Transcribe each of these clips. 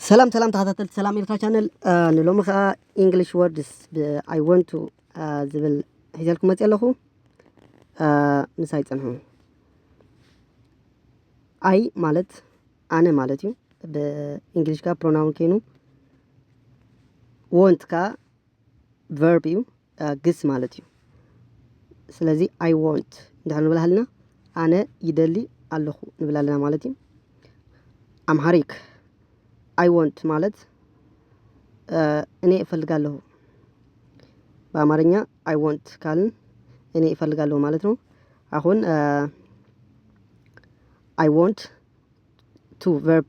ሰላም ሰላም ተኸታተልቲ ሰላም ኤርትራ ቻነል፣ ንሎሚ ከዓ English words ብ I want to ዝብል ሒዘልኩም መፅእ ኣለኹ። ምሳይ ፅንሑ። I ማለት ኣነ ማለት እዩ። ብእንግሊሽ ከዓ pronoun ኮይኑ፣ want ከዓ verb እዩ፣ ግስ ማለት እዩ። ስለዚ I want እንድሕር ንብል ሃልና ኣነ ይደሊ ኣለኹ ንብል ኣለና ማለት እዩ። ኣምሓሪክ I want ማለት እኔ እፈልጋለሁ። በአማርኛ I want ካልን እኔ እፈልጋለሁ ማለት ነው። አሁን I want to verb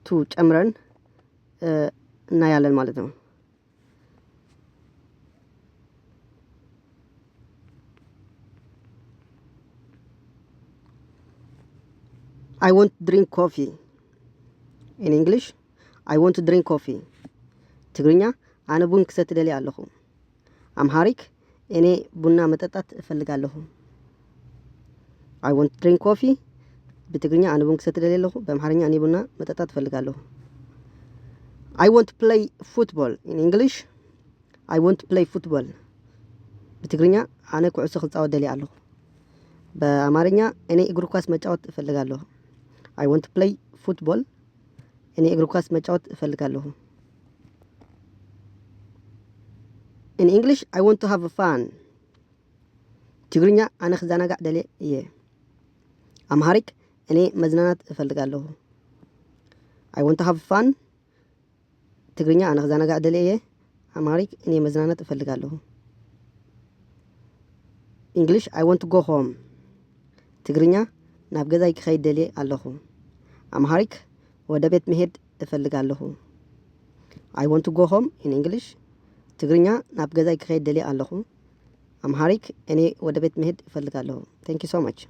to ጨምረን እናያለን ማለት ነው። I want drink coffee. In English, I want to drink coffee. ትግርኛ፣ ኣነ ቡን ክሰቲ ደልየ ኣለኹ። ኣምሃሪክ፣ እኔ ቡና መጠጣት እፈልጋለሁ። I want drink coffee። ብትግርኛ፣ ኣነ ቡን ክሰቲ ደልየ ኣለኹ። በአምሓርኛ፣ እኔ ቡና መጠጣት እፈልጋለሁ። I want play football። In English, I want play football። ብትግርኛ፣ ኣነ ኩዕሶ ክፃወት ደልየ ኣለኹ። በአማርኛ፣ እኔ እግር ኳስ መጫወት እፈልጋለሁ። I want play football። እኔ እግር ኳስ መጫወት እፈልጋለሁ። In English, I want to have fun። ትግርኛ፣ ኣነ ክዘናጋዕ ደልየ እየ። ኣምሃሪክ፣ እኔ መዝናናት እፈልጋለሁ። I want to have fun። ትግርኛ፣ ኣነ ክዘናጋዕ ደልየ እየ። ኣምሃሪክ፣ እኔ መዝናናት እፈልጋለሁ። English, I want to go home። ትግርኛ፣ ናብ ገዛይ ክኸይድ ደልየ ኣለኹ። ኣምሃሪክ፣ ወደ ቤት መሄድ እፈልጋለሁ። I want to go home። In English፣ ትግርኛ፣ ናብ ገዛይ ክኸይድ ደልየ ኣለኹ። ኣምሃሪክ፣ እኔ ወደ ቤት መሄድ እፈልጋለሁ። Thank you so much።